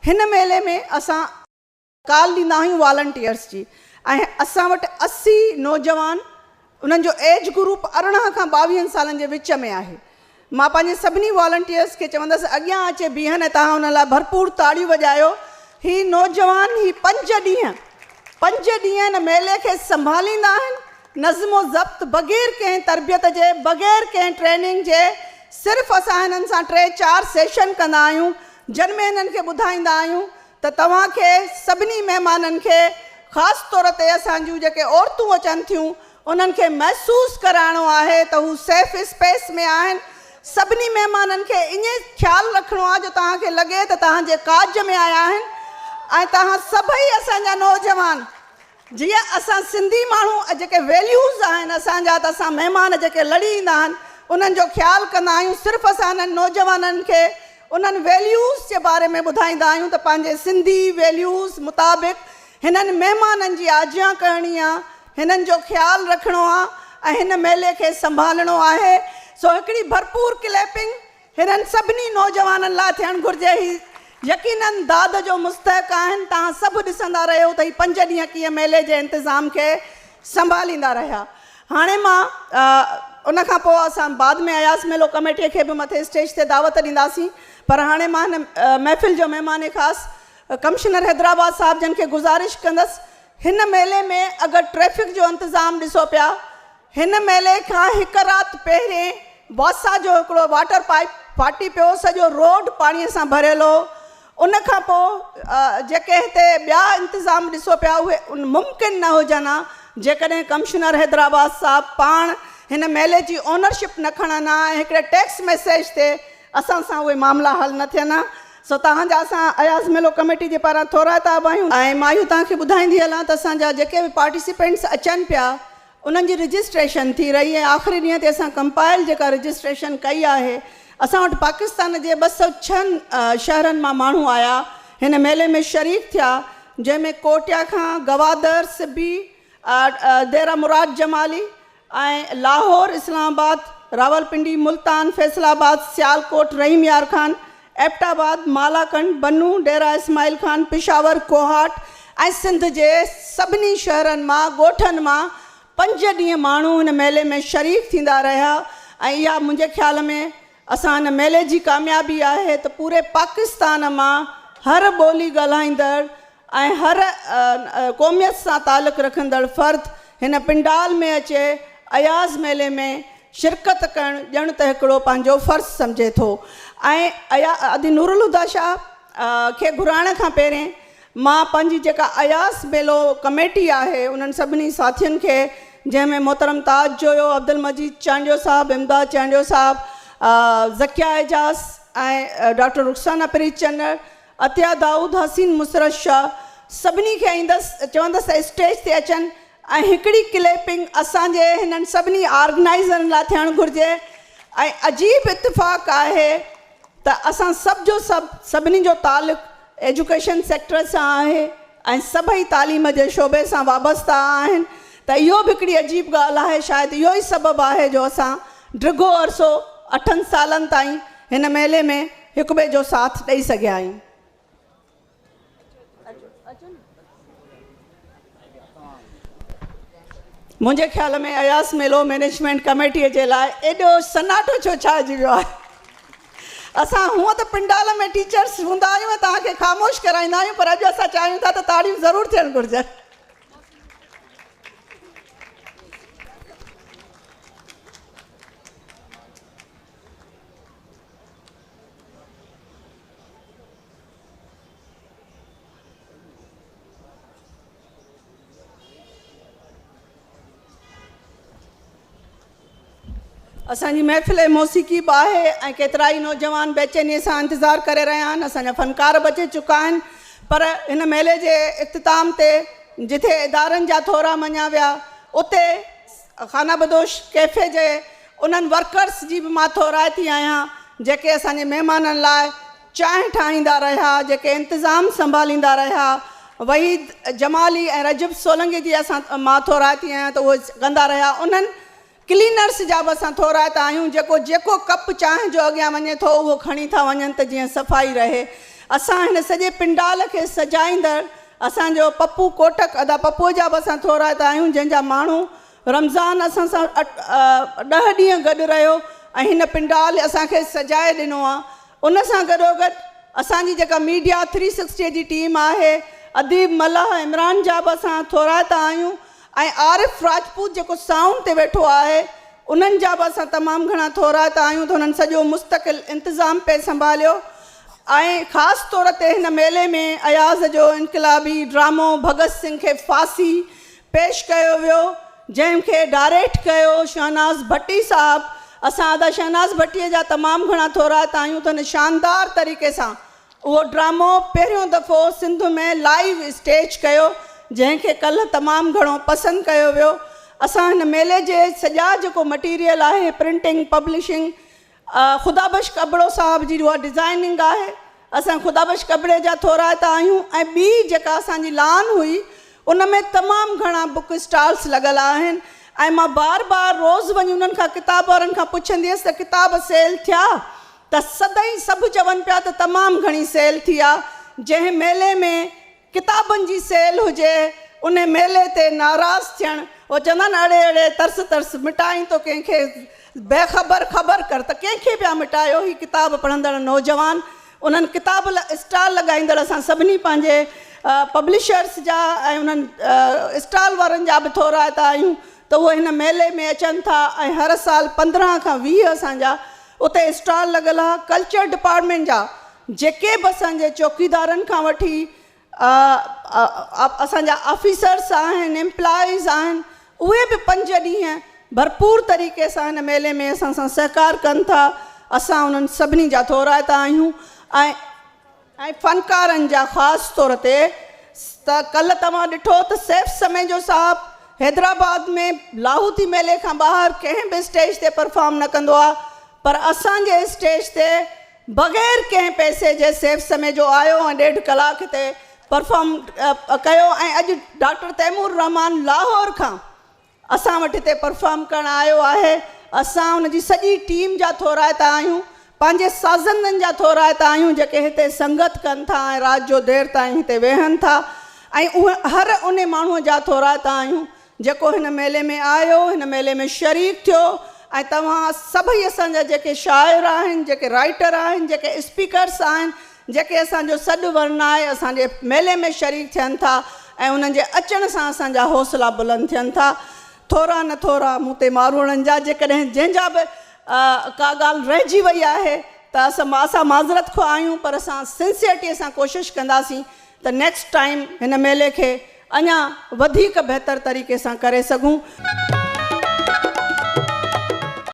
هن ميلي ۾ اسان ڪال ڏيندا آهيون والنٽيئرس جي ۽ اسان وٽ 80 نوجوان انهن جو ايج گروپ 18 کان 22 سالن جي وچ ۾ آهي. مان پنهنجي سڀني والنٽيئرس کي چوندس اڳيان اچي بيهن ۽ توهان انهن لاء ڀرپور تاڙيون وڄايو. هي نوجوان هي پنج ڏينهن پنج ڏينهن هن ميلي کي سنڀاليندا آهن نظم و ضبط بغير ڪنهن تربيت جي بغير ڪنهن ٽريننگ جي صرف اسان هنن سان ٽي چار سيشن ڪندا آهيون جن ۾ هنن کي ٻڌائيندا آهيون ته توهان کي سڀني مهمانن کي خاص طور تي اسان جون جيڪي عورتون اچن ٿيون انهن کي محسوس ڪرائڻو آهي ته هو سيف اسپيس ۾ آهن سڀني مهمانن کي ائين خيال رکڻو آهي جو توهان کي لڳي ته توهان جي ڪاج ۾ آيا آهن ۽ توهان سڀئي اسان جا نوجوان جيئن اسان سنڌي ماڻهو جيڪي ويليوز آهن اسان جا ته اسان مهمان جيڪي لڙي ايندا آهن انهن جو خيال ڪندا آهيون صرف اسان انهن نوجوانن کي انهن ويليوز جي باري ۾ ٻڌائيندا آهيون ته پنهنجي سنڌي ويليوز مطابق هنن مهمانن جي آجيان ڪرڻي آ هنن جو خيال رکڻو آ ۽ هن ميلي کي سنڀالڻو آهي سو هڪڙي ڀرپور ڪليپنگ هنن سڀني نوجوانن لاء ٿيڻ گهرجي هي يقينن داد جو مستحق آهن توهان سڀ ڏسندا رهيو ته هي پنج ڏينهن ڪيئن ميلي جي انتظام کي سنڀاليندا رهيا هاڻي مان ان کان پوء اسان بعد ۾ اياز ميلو ڪميٽي کي به مٿي اسٽيج تي دعوت ڏينداسين پر هاڻي مان هن محفل جو مهمان خاص ڪمشنر حيدرآباد صاحب جن کي گذارش ڪندس هن ميلي ۾ اگر ٽريفڪ جو انتظام ڏسو پيا هن ميلي کان هڪ رات پهرين واسا جو هڪڙو واٽر پائيپ ڦاٽي پيو، سڄو روڊ پاڻي سان ڀريل هو. ان کان پوء جيڪي هتي ٻيا انتظام ڏسو پيا اهي ممڪن نه هجن ها جيڪڏهن ڪمشنر حيدرآباد صاحب پاڻ هن ميلي جي اونرشپ نه کڻن ها ۽ هڪڙي ٽيڪس ميسيج تي اسان سان اهي معاملا حل نه ٿين ها. سو توهان جا اسان اياز ميلو ڪميٽي جي پاران ٿورائتا به آهيون. ۽ مان اهو توهان کي ٻڌائيندي هلان ته اسان جا جيڪي به پارٽيسپينٽس اچن پيا انهن جي رجسٽريشن ٿي رهي ۽ آخري ڏينهن تي اسان ڪمپائل جيڪا رجسٽريشن ڪئي آهي اسان وٽ پاڪستان جي 206 شهرن مان ماڻهو آيا هن ميلي ۾ شريڪ ٿيا جنهن ۾ ڪوئٽيا کان گوادر، سبي، ديره مراد جمالي ۽ لاهور، اسلام آباد، راولپنڊي، ملتان، فيصل آباد، سيالڪوٽ، رحيم يار خان، ايبٽ آباد، مالاڪنڊ، بنو، ڊيرا اسماعيل خان، پشاور، ڪوهاٽ ۽ سنڌ جي سڀني شهرن مان، ڳوٺن مان پنج ڏينهن ماڻهو هن ميلي ۾ شريڪ ٿيندا رهيا ۽ اها منهنجي خيال ۾ اسان هن ميلي جي ڪاميابي آهي ته پوري پاڪستان مان هر ٻولي ڳالهائيندڙ ۽ هر قوميت سان تعلق رکندڙ فرد هن پنڊال ۾ اچي اياز ميلي ۾ شرڪت ڪرڻ ڄڻ ته هڪڙو پنهنجو فرض سمجهي ٿو ۽ ادي نورالهديٰ شاهه کي گهرائڻ کان پهرين مان پنهنجي جيڪا اياز ميلو ڪميٽي آهي انهن سڀني ساٿين کي جنهن ۾ محترم تاج جويو، عبدالمجيد چانڊيو صاحب، امداد چانڊيو صاحب، ذڪيا اعجاز ۽ ڊاڪٽر رخسانه پريت چنڙ، عطيه دائود، حسين مسرت شاهه سڀني کي ايندس چوندس ته اسٽيج تي اچن ۽ هڪڙي ڪليپنگ اسان جي هنن سڀني آرگنائيزرن لاء ٿيڻ گهرجي ۽ عجيب اتفاق آهي ته اسان سڀ جو سڀ سڀني جو تعلق ايجوڪيشن سيڪٽر سان آهي ۽ سڀئي تعليم جي شعبي سان وابسته آهن ته اهو به هڪڙي عجيب ڳالهه آهي شايد اهو ئي سبب آهي جو اسان ڊگهو عرصو اٺن سالن تائين هن ميلي ۾ هڪٻئي جو ساٿ ڏئي سگهيا آهيون. منهنجي خيال ۾ اياز ميلو مئنيجمينٽ ڪميٽيء جي لاء ايڏو سناٽو ڇو ڇائجي ويو آهي؟ اسان هونء ته پنڊال ۾ ٽيچرس هوندا آهيون ۽ توهان کي خاموش ڪرائيندا آهيون پر اڄ اسان چاهيون ٿا ته تاڙيون ضرور ٿيڻ گهرجن. اسان جي محفل موسيقي به آهي ۽ ڪيترائي نوجوان بيچينيء سان انتظار ڪري رهيا آهن. اسان جا فنڪار به اچي چڪا آهن پر هن ميلي جي اختتام تي جتي ادارن جا ٿورا مڃيا ويا اتي خانه بدوش ڪيفي جي انهن ورڪرس جي به مان ٿورائتي آهيان جيڪي اسان جي مهمانن لاء چانهه ٺاهيندا رهيا، جيڪي انتظام سنڀاليندا رهيا. وحيد جمالي ۽ رجب سولنگي جي اسان مان ٿورائتي آهيان ته اهي ڪندا رهيا. انهن ڪلينرس جا به اسان ٿورائتا آهيون جيڪو جيڪو ڪپ چانهه جو اڳيان وڃي ٿو اهو کڻي ٿا وڃن ته جيئن صفائي رهي. اسان هن سڄي پنڊال کي سجائيندڙ اسان جو پپو ڪوٽڪ ادا پپوء جا به اسان ٿورائتا آهيون جنهن جا ماڻهو رمضان اسان سان ڏهه ڏينهن گڏ رهيو ۽ هن پنڊال اسان کي سجائي ڏنو آ ان سان گڏوگڏ اسان جي جيڪا ميڊيا ٿري سڪسٽي جي ٽيم آهي اديب ملاح عمران جا به اسان ٿورائتا آهيون ۽ عارف راجپوت جيڪو سائونڊ تي ويٺو آهي انهن جا به اسان تمام گهڻا ٿورائتا آهيون ته انهن سڄو مستقل انتظام پئي سنڀاليو ۽ خاص طور تي هن ميلي ۾ اياز جو انقلابي ڊرامو ڀڳت سنگهه کي ڦاسي پيش ڪيو ويو جنهن کي ڊائريڪٽ ڪيو شهناز ڀٽي صاحب اسان ادا شهناز ڀٽي جا تمام گهڻا ٿورائتا آهيون ته هن شاندار طريقي سان اهو ڊرامو پهريون دفعو سنڌ ۾ لائيو اسٽيج ڪيو جنهن کي ڪلهه تمام گهڻو پسند ڪيو ويو اسان هن ميلي جي سڄا جيڪو مٽيريل آهي پرنٽنگ پبلشنگ خدا بخش ابڙو صاحب جي اها ڊزائننگ آهي اسان خدا بخش ابڙي جا ٿورائتا آهيون ۽ ٻي جيڪا اسان جي لان هئي ان ۾ تمام گهڻا بڪ اسٽالس لڳل آهن ۽ مان بار بار روز وڃي انهن کان ڪتاب وارن کان پڇندي هيس ته ڪتاب سيل ٿيا ته سدائين سڀ چون پيا ته تمام گهڻي سيل ٿي آ جنهن ميلي ۾ ڪتابن جي سيل هجي ان ميلي تي ناراض ٿيڻ هو چوندا آهن اڙي اڙي ترس ترس مٽائين ٿو ڪنهن کي بي خبر خبر ڪر ته ڪنهن کي پيا مٽايو هي ڪتاب پڙهندڙ نوجوان انهن ڪتاب اسٽال لڳائيندڙ اسان سڀني پنهنجي پبلشرس جا ۽ انهن اسٽال وارن جا به ٿورائتا آهيون ته اهي هن ميلي ۾ اچن ٿا ۽ هر سال 15 کان 20 اسان جا اتي اسٽال لڳل آهي ڪلچر ڊپارٽمينٽ جا جيڪي به اسان جي چوڪيدارن کان وٺي اسان جا آفيسرس آهن امپلائيز آهن اهي به پنج ڏينهن ڀرپور طريقي سان هن ميلي ۾ اسان سان سهڪار ڪن ٿا اسان انهن سڀني جا ٿورائتا آهيون ۽ ۽ فنڪارن جا خاص طور تي ته ڪلهه توهان ڏٺو ته سيف سميجو صاحب حيدرآباد ۾ لاهوتي ميلي کان ٻاهر ڪنهن به اسٽيج تي پرفارم نه ڪندو آهي پر اسان جي اسٽيج تي بغير ڪنهن پئسي جي سيف سميجو آيو ۽ ڏيڍ ڪلاڪ هتي پرفارم ڪيو ۽ اڄ ڊاڪٽر تيمور الرحمان لاهور کان اسان وٽ هتي پرفارم ڪرڻ آيو آهي اسان ان جي سڄي ٽيم جا ٿورائتا آهيون پنهنجي سازندن جا ٿورائتا آهيون جيڪي هتي سنگت ڪن ٿا ۽ رات جو دير تائين هتي ويهن ٿا ۽ هر ان ماڻهو جا ٿورائتا آهيون جيڪو هن ميلي ۾ آيو، هن ميلي ۾ شريڪ ٿيو ۽ توهان سڀئي اسان جا جيڪي شاعر آهن، جيڪي رائيٽر آهن، جيڪي اسپيڪرس آهن، جيڪي اسان جو سڏ ورنائي اسان جي ميلي ۾ شريڪ ٿين ٿا ۽ انهن جي اچڻ سان اسان جا حوصلا بلند ٿين ٿا. ٿورا نه ٿورا مون تي ماروئڙن جا جيڪڏهن جنهن جا به ڪا ڳالهه رهجي وئي آهي ته اسان معذرت خواهه آهيون پر اسان سنسيئرٽي سان ڪوشش ڪنداسين ته نيڪسٽ ٽائيم هن ميلي کي اڃا وڌيڪ بهتر طريقي سان ڪري سگهون.